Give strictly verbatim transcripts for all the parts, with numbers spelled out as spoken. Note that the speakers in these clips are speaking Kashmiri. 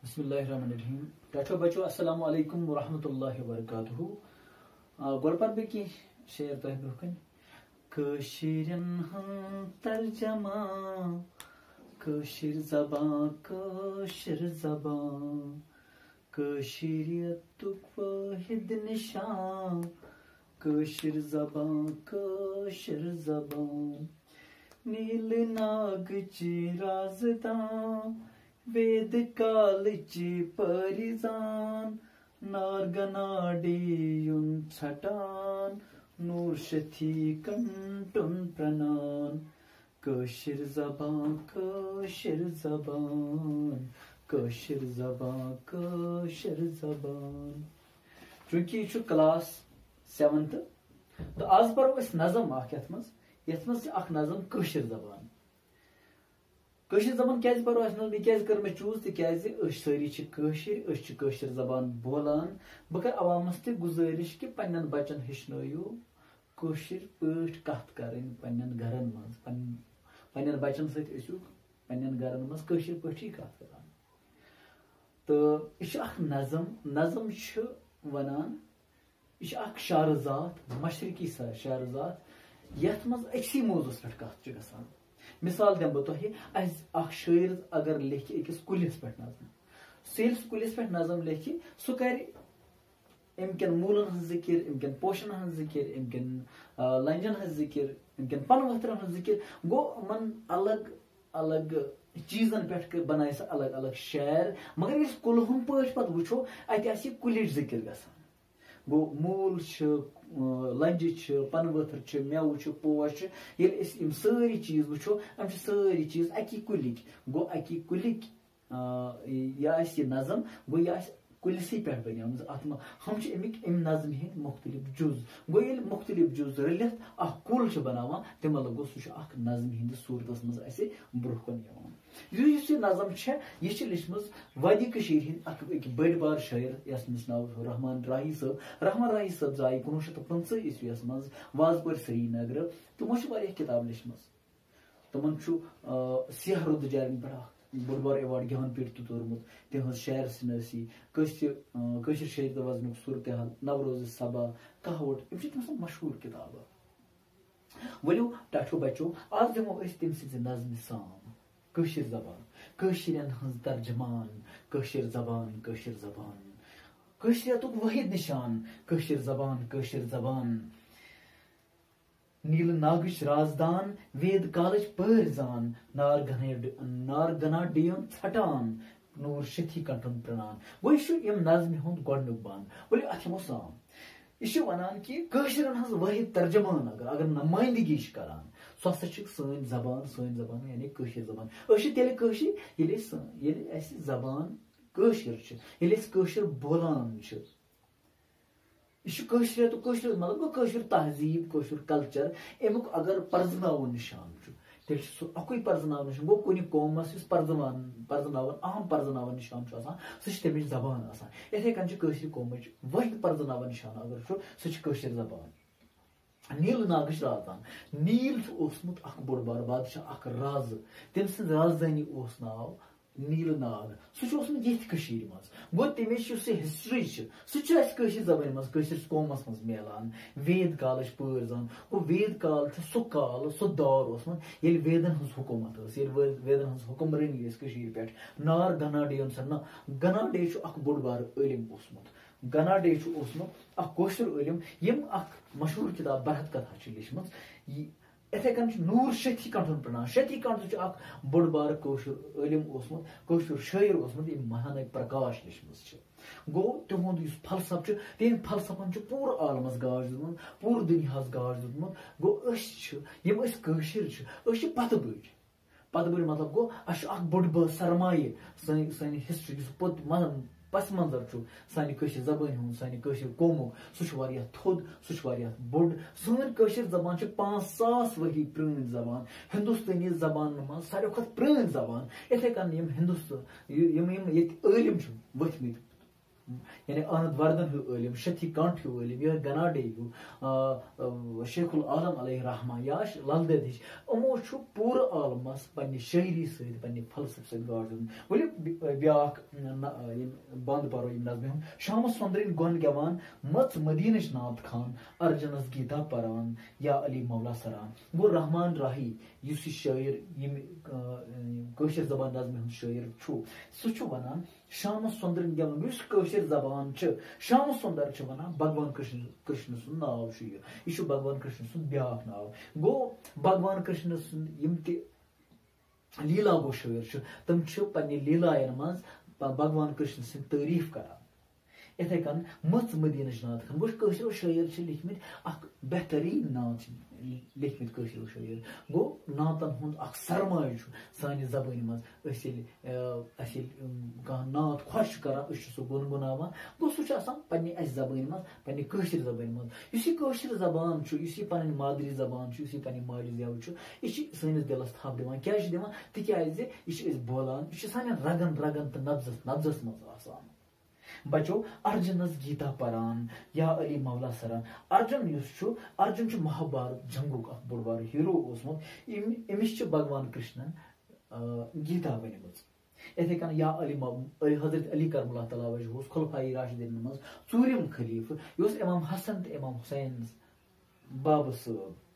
بسم اللہ الرحمن الرحیم۔ ٹاٹھو بچو، السلام علیکم ورحمۃ اللہ وبرکاتہ۔ آ، گۄڈٕ پَرٕ بہٕ کینٛہہ شعر تۄہہِ برٛونٛہہ کَنہِ۔ کٲشِرٮ۪ن ہٕنٛز ترجمہ، کٲشِر زبان، کٲشِر زبان، کٲشِریتُک وٲحِد نِشان، کٲشِر زبان، کٲشِر زبان۔ نیٖلہٕ ناگٕچ رازدان، وید کالٕچ پٲرِزان، نارگناڈی یُن ژھٹان، نوٗر شتھی کنٹُن پرنان۔ کٲشِر زبان، کٲشِر زبان، کٲشِر زبان، کٲشِر زبان۔ چوٗنٛکہِ یہِ چھُ کلاس سیونتھ، تہٕ آز پَرو أسۍ نظم اکھ یَتھ منٛز، یَتھ منٛز چھِ اکھ نظم کٲشِر زبان۔ کٲشِر زبان کیٛازِ پَرو اَسہِ منٛز؟ مےٚ کیٛازِ کٔر مےٚ چوٗز؟ تِکیٛازِ أسۍ سٲری چھِ کٲشِرۍ، أسۍ چھِ کٲشِر زبان بولان۔ بہٕ کَرٕ عوامَس تہِ گُزٲرِش کہِ پنٛنٮ۪ن بَچَن ہیٚچھنٲیِو کٲشِر پٲٹھۍ کَتھ کَرٕنۍ پنٛنٮ۪ن گَرَن منٛز، پنٛنٮ۪ن، پنٛنٮ۪ن بَچَن سۭتۍ ٲسِو پنٛنٮ۪ن گَرَن منٛز کٲشِر پٲٹھی کَتھ کَران۔ تہٕ یہِ چھُ اَکھ نظم، نظم چھِ وَنان، یہِ چھِ اَکھ شعرٕ ذاتھ، مشرقی سا-، شعرٕ ذاتھ، یَتھ منٛز أکسٕے موضوعس پٮ۪ٹھ کَتھ چھِ گژھان۔ مثال دِمہٕ بہٕ تۄہہِ، اَسہِ اَکھ شٲعر اگر لیکھِ أکِس کُلِس پٮ۪ٹھ نظم، سُہ ییٚلہِ سُہ کُلِس پٮ۪ٹھ نظم لیکھِ، سُہ کَرِ اَمہِ کٮ۪ن موٗلَن ہٕنٛز ذِکِر، اَمہِ کٮ۪ن پوشَن ہٕنٛز ذِکِر، اَمہِ کٮ۪ن، آ، لَنجَن ہٕنٛز ذِکِر، اَمہِ کٮ۪ن پَنہٕ ؤتھرَن ہٕنٛز ذِکِر۔ گوٚو یِمَن الگ الگ چیٖزَن پٮ۪ٹھ کٔر-، بَنایہِ سُہ الگ الگ شعر، مگر یُس کُلہُم پٲٹھۍ پَتہٕ وٕچھو، اَتہِ آسہِ یہِ کُلِچ ذِکِر گژھان۔ گوٚو، موٗل چھِ، آ، لَنجہِ چھِ، پَنہٕ ؤتھٕر چھِ، مٮ۪وٕ چھِ، پوش چھِ۔ ییٚلہِ أسۍ یِم سٲری چیٖز وٕچھو، یِم چھِ سٲری چیٖز اَکی کُلِکۍ۔ گوٚو، اَکی کُلِکۍ، آ، یہِ آسہِ یہِ نظم، گوٚو، یہِ آسہِ کُلسٕے پٮ۪ٹھ بَنیمٕژ۔ اَتھ منٛز ہُم چھِ اَمِکۍ، اَمہِ نظمہِ ہِنٛدۍ مُختٔلِف جُز۔ گوٚو، ییٚلہِ مُختٔلِف جُز رٔلِتھ اَکھ کُل چھُ بَناوان، تَمہِ مطلب گوٚو، سُہ چھُ اَکھ نظمہِ ہِنٛدِس صوٗرتَس منٛز اَسہِ برٛونٛہہ کُن یِوان۔ یُس، یُس یہِ نظم چھےٚ، یہِ چھِ لیٚچھمٕژ وادی کٔشیٖرِ ہِنٛدۍ اکھ أکۍ بٔڑۍ بار شٲعر، یَس، یَس ناو چھُ رحمان راہی صٲب۔ رحمان راہی صٲب زاے کُنوُہ شیٚتھ تہٕ پٕنٛژٕہ عیسویَس منٛز وازپورِ سرینگرٕ۔ تِمو چھِ واریاہ کِتاب لیٚچھمٕژ۔ تِمَن چھُ، آ، سیاہ رُدٕ جارٮ۪ن پٮ۪ٹھ اکھ بوٚڑ بار ایوارڈ گیان پیٖٹھ تہِ توٚرمُت۔ تِہٕنٛز شعر شنٲسی، کٲشرِ، آ، کٲشِر شٲعری تہٕ وزنُک صورتحال، نوروز صبا، کہوٹ، یِم چھِ تِم سٕنٛز مشہوٗر کِتابہٕ۔ ؤلِو ٹاٹھو بچو، آز دِمو أسۍ تٔمۍ سٕنٛزِ نظمہِ سام۔ کٲشِر زبان، کٲشِرٮ۪ن ہٕنٛز ترجمان، کٲشِر زبان، کٲشِر زبان۔ کٲشرِیتُک وٲحِد نِشان، کٲشِر زبان، کٲشِر زبان۔ نیٖلہٕ ناگٕچ رازدان، وید کالٕچ پٲرۍ زان، نار گناڈ-، نار گناڈیُن ژھٹان، نوٗر شتھی کنٹھن پرنان۔ گوٚو، یہِ چھُ یِم نظمہِ ہُنٛد گۄڈٕنیُک بند۔ ؤلِو اَتھ ہٮ۪مو سام۔ یہِ چھُ وَنان کہِ کٲشرٮ۪ن ہٕنٛز وٲحِد ترجمان اگر، اگر نُمٲیندگی چھِ کران، سۄ ہسا چھِ سٲنۍ زبان، سٲنۍ زبان یعنی کٲشِر زبان۔ أسۍ چھِ تیٚلہِ کٲشِر، ییٚلہِ أسۍ سٲ-، ییٚلہِ اَسہِ زبان کٲشِر چھِ، ییٚلہِ أسۍ کٲشِر بولان چھِ۔ یہِ چھُ کٲشرِیت، کٲشرِیت مطلب گوٚو کٲشُر تہذیٖب، کٲشُر culture، اَمیُک اگر پرزٕناوُن نِشان چھُ، تیٚلہِ چھُ سُہ اَکُے پرزٕناوُن نِشان۔ گوٚو کُنہِ قومس یُس پرزٕناوُن، پرزٕناوُن، اہم پرزٕناوُن نِشان چھُ آسان، سُہ چھُ تَمِچ زبان آسان۔ یِتھَے کٔنۍ چھُ کٲشرِ قومٕچ وٲحِد پرزٕناوُن نِشان اگر چھُ، سُہ چھُ کٲشِر زبان۔ نیٖلہٕ ناگٕچ رازدان۔ نیٖل چھُ اوسمُت اکھ بوٚڑ بار بادشاہ، اکھ رازٕ۔ تٔمۍ سٕنٛز رازدٲنی اوس ناو نیٖلہٕ ناگ۔ سُہ چھُ اوسمُت ییٚتھۍ کٔشیٖرِ منٛز۔ گوٚو، تَمِچ یُس یہِ history چھِ، سُہ چھُ اَسہِ کٲشِر زبٲنۍ منٛز، کٲشِرِس قومَس منٛز میلان۔ وید کالٕچ پٲرۍ زان۔ گوٚو، وید کال چھُ سُہ کال، سُہ دور اوسمُت، ییٚلہِ ویدَن ہٕنٛز حکوٗمت ٲس، ییٚلہِ وے-، ویدَن ہٕنٛز حُکمرٲنی ٲس کٔشیٖرِ پٮ۪ٹھ۔ نار گناڈیُن سا نہ، گناڈے چھُ اکھ بوٚڑ بار عٲلِم اوسمُت۔ گناڈے چھُ اوسمُت اکھ کٲشُر عٲلِم، ییٚمۍ اکھ مشہوٗر کِتاب برہت کتھا چھِ لیٖچھمٕژ۔ یہِ، یِتھَے کٔنۍ چھُ نوٗر شتھی کنٹھن پرنان۔ شتھی کنٹھ چھُ اکھ بوٚڑ بار کٲشُر عٲلِم اوسمُت، کٲشُر شٲعر اوسمُت، ییٚمۍ مہانک پرکاش لیٖچھمٕژ چھِ۔ گوٚو، تِہُنٛد یُس فلسفہٕ چھُ، تِہِنٛدۍ فلسفن چھُ پوٗرٕ عالمس گاش دیُتمُت، پوٗرٕ دُنیاہس گاش دیُتمُت۔ گوٚو، أسۍ چھِ، یِم أسۍ کٲشِر چھِ، أسۍ چھِ پتہٕ بٔڑۍ۔ پتہٕ بٔڑۍ مطلب گوٚو، اَسہِ چھُ اکھ بوٚڑ بار سرمایہِ، سٲنۍ، سٲنۍ history، یُس پوٚت-، مَن-، پس منظر چھُ سانہِ کٲشِر زبٲنۍ ہُنٛد، سانہِ کٲشِر قومُک، سُہ چھُ واریاہ تھوٚد، سُہ چھُ واریاہ بوٚڑ۔ سٲنۍ کٲشِر زبان چھِ پانٛژھ ساس ؤری پرٛٲنۍ زبان۔ ہندوستٲنی زبانن منٛز ساروی کھۄتہٕ پرٛٲنۍ زبان۔ یِتھَے کٔنۍ یِم ہندوستان، یہِ-، یِم، یِم ییٚتہِ عٲلِم چھِ ؤتھۍ مٕتۍ، یعنی آنند وردن ہیو عٲلم، شتھی کنٹھ ہیو عٲلم، یا گناڈے ہیو، آ، آ، شیخ العالم علیہ رحمہ، یا ش-، لل دید ہِش، یِمو چھُ پوٗرٕ عالمس پننہِ شٲعری سۭتۍ، پننہِ فلسفہٕ سۭتۍ گاڈ دیُتمُت۔ ؤلِو بی-، بیاکھ نہ-، یِم بند پرو یِم نظمہِ ہُنٛد۔ شامس سۄندرٕنۍ گۄن گٮ۪وان، مٔژ مدینٕچ نعت خوان، ارجنس گیتا پران، یا علی مولا سران۔ گوٚو رحمان راہی، یُس یہِ شٲعر، یِم، آ، یِم کٲشِر زبان نظمہِ ہُنٛد شٲعر چھُ، سُہ چھُ ونان، شامس سۄندرٕنۍ گٮ۪وان، یُس کٲشِر زبان چھِ، شامس سۄندر چھِ ونان، بھگوان کرشن، کرشن سُنٛد ناو چھُ یہِ۔ یہِ چھُ بھگوان کرشن سُنٛد بیٛاکھ ناو۔ گوٚو، بھگوان کرشن سُنٛد یِم تہِ لیلا گو شٲعر چھُ، تِم چھِ پننہِ لیلایَن منٛز ب-، بھگوان کرشن سٕنٛز تعریٖف کران۔ یِتھَے کٔنۍ مٔژ مدیٖنٕچ نعت خوان۔ گوٚو، کٲشرٮ۪و شٲعر چھِ لیکھمٕتۍ اکھ بہتریٖن نعت چھِ لیکھمٕتۍ کٲشرٮ۪و شٲعر۔ گوٚو، نعتن ہُنٛد اکھ سرمایہِ چھُ سانہِ زبٲنۍ منٛز۔ أسۍ ییٚلہِ، آ، اَسہِ ییٚلہِ، اُم، کانٛہہ نعت خۄش چھُ کران، أسۍ چھِ سُہ گُنگُناوان۔ گوٚو، سُہ چھُ آسان پننہِ اَسہِ زبٲنۍ منٛز، پننہِ کٲشِر زبٲنۍ منٛز۔ یُس یہِ کٲشِر زبان چھُ، یُس یہِ پنٕنۍ مادری زبان چھُ، یُس یہِ پنٕنۍ ماجہِ زٮ۪و چھُ، یہِ چھِ سٲنِس دِلس تھپھ دِوان۔ کیٛازِ چھِ دِوان؟ تِکیٛازِ یہِ چھِ أسۍ بولان، یہِ چھِ سانٮ۪ن رگن رگن تہٕ نبضس نبضس منٛز آسان۔ بچو، ارجنس گیتا پران یا علی مولا سران۔ ارجن یُس چھُ، ارجن چھُ مہابھارت جنگُک اکھ بوٚڑ بارٕ ہیرو اوسمُت۔ أمۍ-، أمِس چھِ بھگوان کرشنن، آ، گیتا ؤنمٕژ۔ یِتھَے کٔنۍ یا علی مو-، حضرت علی کرم اللہ تعالیٰ وجہ اوس خلفاء راشدینن منٛز ژوٗرِم خلیفہٕ، یہِ اوس امام حسن تہٕ امام حسینس بابہٕ صٲب۔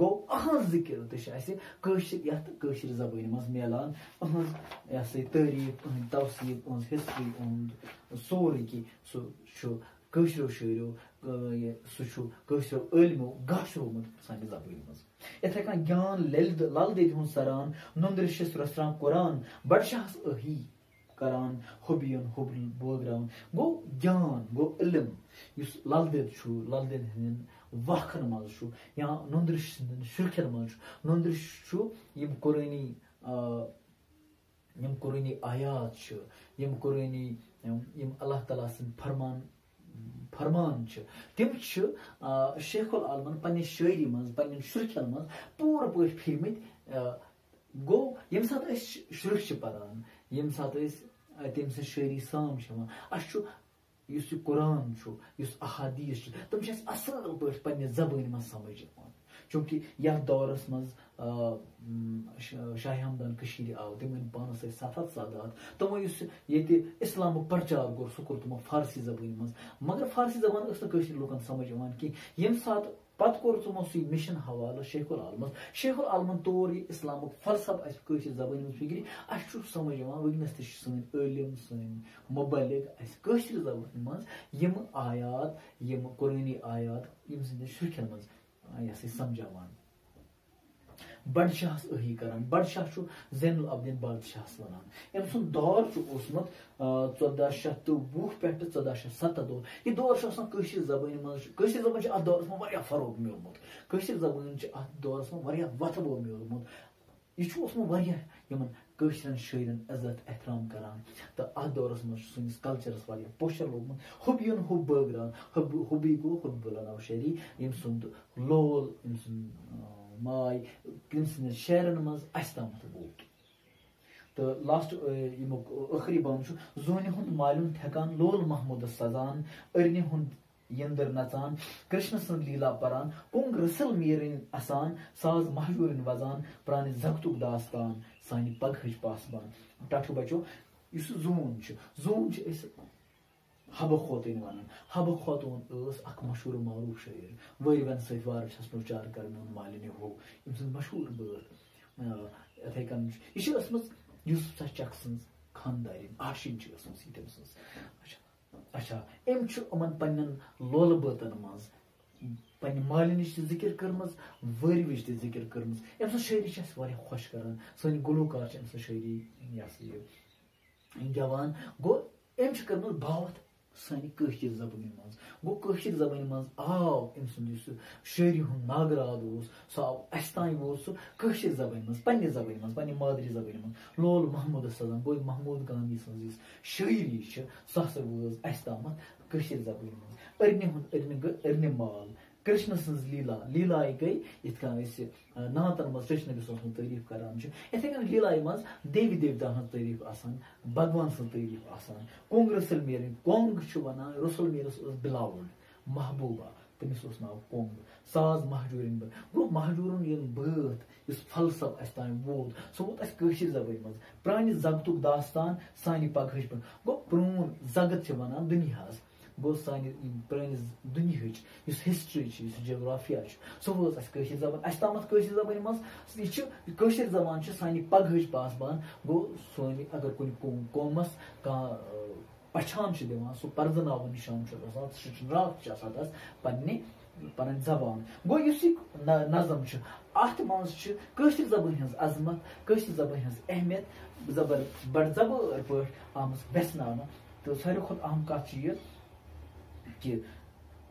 گوٚو، أہنٛز ذِکِر تہِ چھِ اَسہِ کٲشِر، یَتھ کٲشِر زبٲنۍ منٛز میلان۔ أہنٛز، یہِ ہسا یہِ، تعریٖف، أہنٛدۍ توصیٖف، أہنٛز ہسٹری، أہُنٛد سورُے کینٛہہ، سُہ چھُ کٲشرٮ۪و شٲعرو، آ، یہِ، سُہ چھُ کٲشرٮ۪و عٲلمو گاشرومُت سانہِ زبٲنۍ منٛز۔ یِتھَے کٔنۍ گیان لل، لل دٮ۪دِ ہُنٛد سران، نُندٕ رِشِس رژھران قرآن، بڈشاہس ٲہی کران، حُبیَن حُب بٲگراوان۔ گوٚو گیان، گوٚو علم، یُس لل دٮ۪د چھُ، لل دٮ۪د ہٕنٛدٮ۪ن واکھن منٛز چھُ، یا نُندٕ رِش سٕنٛدٮ۪ن شُرکھٮ۪ن منٛز چھُ۔ نُندٕ رِش چھُ یِم قرٲنی، آ، یِم قرٲنی آیات چھِ، یِم قرٲنی، یِم، یِم اللہ تعالیٰ سٕنٛدۍ فرمان، فرمان چھِ، تِم چھِ، آ، شیخ العالمن پننہِ شٲعری منٛز، پننٮ۪ن شُرکھٮ۪ن منٛز پوٗرٕ پٲٹھۍ پھِرمٕتۍ، آ، گوٚو، ییٚمہِ ساتہٕ أسۍ شُرۍ چھِ پَران، ییٚمہِ ساتہٕ أسۍ، آ، تٔمۍ سٕنٛز شٲعری سام چھِ ہٮ۪وان، اَسہِ چھُ، یُس یہِ قرآن چھُ، یُس احادیث چھِ، تِم چھِ اَسہِ اَصٕل پٲٹھۍ پننہِ زبٲنۍ منٛز سمجھ یِوان۔ چوٗنٛکہِ یَتھ دورس منٛز، آ، م، ش-، شاہ ہمدان کٔشیٖرِ آو، تٔمۍ أنۍ پانس سۭتۍ ستھ ہتھ سادات۔ تِمو یُس ییٚتہِ اِسلامُک پرچار کوٚر، سُہ کوٚر تِمو فارسی زبٲنۍ منٛز۔ مگر فارسی زبان ٲس نہٕ کٲشرٮ۪ن لُکن سمجھ یِوان کینٛہہ۔ ییٚمہِ ساتہٕ پتہٕ کوٚر تِمو سُے مِشن حوالہٕ شیخ العالمس۔ شیخ العالمن توٚر یہِ اِسلامُک فلسفہٕ اَسہِ کٲشِر زبٲنۍ منٛز فِکرِ۔ اَسہِ چھُ سمجھ یِوان، وٕنکیٚنس تہِ چھِ سٲنۍ عٲلم، سٲنۍ مُبلِغ اَسہِ کٲشِر زبٲنۍ منٛز یِم آیات، یِم قرٲنی آیات، یِم سٕنٛدٮ۪ن شُرکھٮ۪ن منٛز، آ، یہِ ہسا یہِ سمجھاوان۔ بڈشاہس ٲہی کران۔ بڈشاہ چھُ زین العابدین بادشاہس ونان۔ أمۍ سُنٛد دور چھُ اوسمُت، آ، ژۄداہ شیٚتھ تہٕ وُہ پٮ۪ٹھ ژۄداہ شیٚتھ ستتھ دور۔ یہِ دور چھُ آسان کٲشِر زبٲنۍ منٛز، کٲشِر زبٲنۍ چھِ اتھ دورس منٛز واریاہ فروغ میوٗلمُت۔ کٲشِر زبٲنۍ چھِ اتھ دورس منٛز واریاہ وۄتھٕ بو میوٗلمُت۔ یہِ چھُ اوسمُت واریاہ یِمن کٲشرٮ۪ن شٲعرن عزت احترام کران۔ تہٕ اتھ دورس منٛز چھُ سٲنِس کلچرس واریاہ پوچھر لوٚگمُت۔ حُبیُن حُب بٲگراوان، حُب، حُبی گوٚو حُب بُلن او شعری، ییٚمہِ سُنٛد لول، أمۍ سُنٛد، آ، ماے، تٔمۍ سٕنٛدٮ۪ن شعرن منٛز اَسہِ تامَتھ ووت۔ تہٕ لاسٹ، آ، ییٚمیُک ٲخری بند چھُ، زوٗنہِ ہُنٛد مالیُن تھٮ۪کان، لول محمودس سزان، أرنہِ ہُنٛد یِندٕر نژان، کرشن سٕنٛز لیلا پران، کُنگ رسل میٖرٕنۍ اسان، ساز مہجوٗرٕنۍ وزان، پرانہِ زگتُک داستان، سانہِ پگہٕچ پاسبان۔ ٹاٹھیو بچو، یُس یہِ زوٗن چھُ، زوٗن چھِ أسۍ حبہٕ خوتوٗنۍ وَنان۔ حبہٕ خوتوٗن ٲس اکھ مشہوٗر معروٗف شٲعر۔ وٲرۍ وٮ۪نہٕ سۭتۍ وارٕ چھَس نہٕ چار کر میون مالِنہِ ہو۔ أمۍ سٕنٛز مشہوٗر بٲتھ۔ آ، یِتھَے کٔنۍ چھُ، یہِ چھِ ٲسمٕژ یوسف شاہ چک سٕنٛز خانٛدارِنۍ، آشِنۍ چھِ ٲسمٕژ یہِ تٔمۍ سٕنٛز۔ اچھا، اچھا، أمۍ چھُ یِمَن پنٛنٮ۪ن لولہٕ بٲتَن منٛز پنٛنہِ مالِنِچ تہِ ذِکِر کٔرمٕژ، وٲرۍ وِچ تہِ ذِکِر کٔرمٕژ۔ أمۍ سٕنٛز شٲعری چھِ اَسہِ واریاہ خۄش کَران۔ سٲنۍ گُلوکار چھِ أمۍ سٕنٛز شٲعری، یہِ ہسا یہِ، گٮ۪وان۔ گوٚو، أمۍ چھِ کٔرمٕژ بھاوتھ سانہِ کٲشِر زبٲنۍ منٛز۔ گوٚو، کٲشِر زبٲنۍ منٛز آو أمۍ سُنٛد یُس سُہ شٲعری ہُنٛد ناگہٕ راتھ اوس، سُہ آو اَسہِ تام ووت سُہ کٲشِر زبٲنۍ منٛز، پنٛنہِ زبٲنۍ منٛز، پنٛنہِ مادری زبٲنۍ منٛز۔ لول محمودس سزان، گوٚو، محمود گامی سٕنٛز یُس شٲعری چھِ، سۄ ہسا وٲژ اَسہِ تامَتھ کٲشِر زبٲنۍ منٛز۔ أرنہِ ہُنٛد أرنہِ گٔ-، أرنہِ مال، کرشن سٕنٛز لیلا، لیلایہِ گٔے یِتھ کٔنۍ أسۍ، آ، نعتن منٛز کرشن نبی سٕنٛز تعریٖف کران چھِ، یِتھے کٔنۍ لیلایہِ منٛز دیوی دیوتا ہٕنٛز تعریٖف آسان، بھگوان سٕنٛز تعریٖف آسان۔ کۄنٛگ رسول میٖرٕنۍ، کۄنٛگ چھُ ونان رسول میٖرس ٲس beloved، محبوبہ، تٔمِس اوس ناو کۄنٛگ۔ ساز مہجوٗرٕنۍ بٲتھ۔ گوٚو مہجوٗرُن یِم بٲتھ، یُس فلسفہٕ اَسہِ تام ووت، سُہ ووت اَسہِ کٲشِر زبٲنۍ منٛز۔ پرٛانہِ زگتُک داستان سانہِ پگہٕچ پٲٹھۍ۔ گوٚو پرٛون زگت چھِ وَنان دُنیاہَس۔ گوٚو سانہِ یِم پرٛٲنِس دُنیاہٕچ یُس history چھِ، یُس geography چھُ، سُہ وٲژ اَسہِ کٲشِر زبٲنۍ۔ اَسہِ تامَتھ کٲشِر زبٲنۍ منٛز، یہِ چھِ، کٲشِر زبان چھِ سانہِ پگہٕچ پاسبان۔ گوٚو سٲنۍ اگر کُنہِ قوم-، قومَس کانٛہہ، آ، پہچان چھِ دِوان، سُہ پرزناوُن نِشان چھُ آسان، سُہ چھُ راتھ چھِ آسان تَس پننہِ، پنٕنۍ زبان۔ گوٚو یُس یہِ نہ-، نظم چھُ، اَتھ منٛز چھِ کٲشِر زبٲنۍ ہٕنٛز عظمت، کٲشِر زبٲنۍ ہٕنٛز اہمیت زبر-، بڑٕ زبٲرۍ پٲٹھۍ آمٕژ وٮ۪ژھناونہٕ۔ تہٕ ساروی کھۄتہٕ اہم کَتھ چھِ یہِ کہِ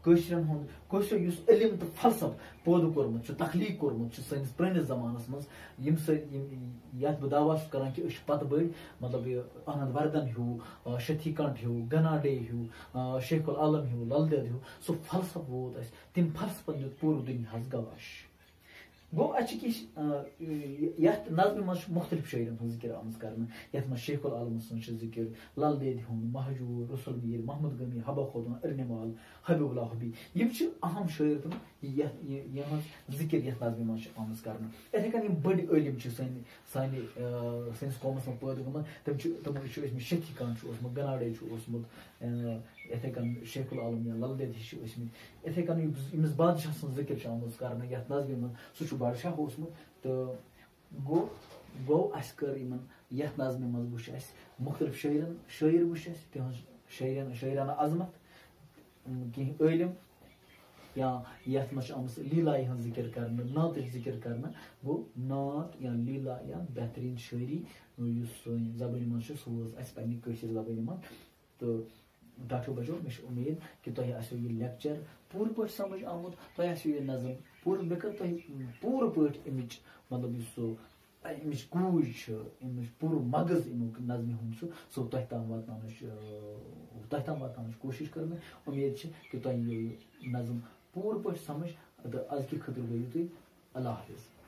کٲشرٮ۪ن ہُنٛد، کٲشریو یُس علم تہٕ فلسفہٕ پٲدٕ کوٚرمُت چھُ، تخلیٖق کوٚرمُت چھُ سٲنِس پرٛٲنِس زمانَس منٛز، یِم سٲنۍ، یِم، یَتھ بہٕ دعویٰ چھُس کران کہِ أسۍ چھِ پَتہٕ بٔڑۍ، مطلب، یہِ آنند وردھن ہیوٗ، آ، شتھی کنٹھ ہیوٗ، گناڈے ہیوٗ، آ، شیخ العالم ہیوٗ، لل دٮ۪د ہیوٗ، سُہ فلسفہٕ ووت اَسہِ، تِم فلسفن دیُت پوٗرٕ دُنیاہَس گواش۔ گوٚو اَسہِ چھِ کینٛہہ، آ، یَتھ نظمہِ منٛز چھُ مُختٔلِف شٲعرَن ہُنٛد ذِکِر آمُت کرنہٕ، یَتھ منٛز شیخ العالم سٕنٛز چھِ ذِکِر، لل دٮ۪د ہُنٛد، مہجوٗر، رسول میٖر، محمد غنی، حبہ خوتوٗن، ارنہِ مال، حبیب اللہ حبی، یِم چھِ اہم شٲعر تِم، یَتھ، یہِ، یِہٕنٛز ذِکِر یَتھ نظمہِ منٛز چھِ آمٕژ کرنہٕ۔ یِتھَے کٔنۍ یِم بٔڑۍ عٲلِم چھِ سٲنۍ، سانہِ، آ، سٲنِس قومَس منٛز پٲدٕ گٔمٕتۍ، تِم چھِ، تِمَن چھُ ٲسمٕتۍ شتھی کنٹھ چھُ اوسمُت، گناڈے چھُ اوسمُت، آ، یِتھَے کٔنۍ شیخ العالم یا لل دٮ۪د ہِش چھِ ٲسمٕتۍ۔ یِتھَے کٔنۍ یُس، ییٚمِس بادشاہ سٕنٛز ذِکِر چھِ آمٕژ کرنہٕ یَتھ نظمہِ منٛز، سُہ چھُ بادشاہ اوسمُت۔ تہٕ گوٚو، گوٚو اَسہِ کٔر یِمَن، یَتھ نظمہِ منٛز وٕچھ اَسہِ مُختٔلِف شٲعرَن، شٲعر وٕچھ اَسہِ، تِہٕنٛز شٲعرَن، شٲعرانہ عظمت، کینٛہہ عٲلِم یا یَتھ منٛز چھِ آمٕژ لیلایہِ ہٕنٛز ذِکِر کرنہٕ، نعتٕچ ذِکِر کرنہٕ۔ گوٚو نعت یا لیلا یا بہتریٖن شٲعری، یُس سٲنۍ زبٲنۍ منٛز چھُ، سُہ وٲژ اَسہِ پنٛنہِ کٲشِر زبٲنۍ منٛز۔ تہٕ ٹاٹھیو بچو، مےٚ چھِ اُمید کہِ تۄہہِ آسیو یہِ لیکچر پوٗرٕ پٲٹھۍ سمجھ آمُت، تۄہہِ آسیو یہِ نظم پوٗرٕ، مےٚ کٔر تۄہہِ پوٗرٕ پٲٹھۍ اَمِچ، مطلب، یُس سُہ، اَمِچ گوٗج چھِ، اَمِچ پوٗرٕ مغز اَمیُک نظمہِ ہُنٛد چھُ، سُہ تۄہہِ تام واتناونٕچ، اۭں، تۄہہِ تام واتناونٕچ کوٗشِش کٔر مےٚ۔ اُمید چھِ کہِ تۄہہِ یِیو یہِ نظم پوٗرٕ پٲٹھۍ سمجھ۔ تہٕ أزکہِ خٲطرٕ گٔیِو تُہۍ اللہ حافظ۔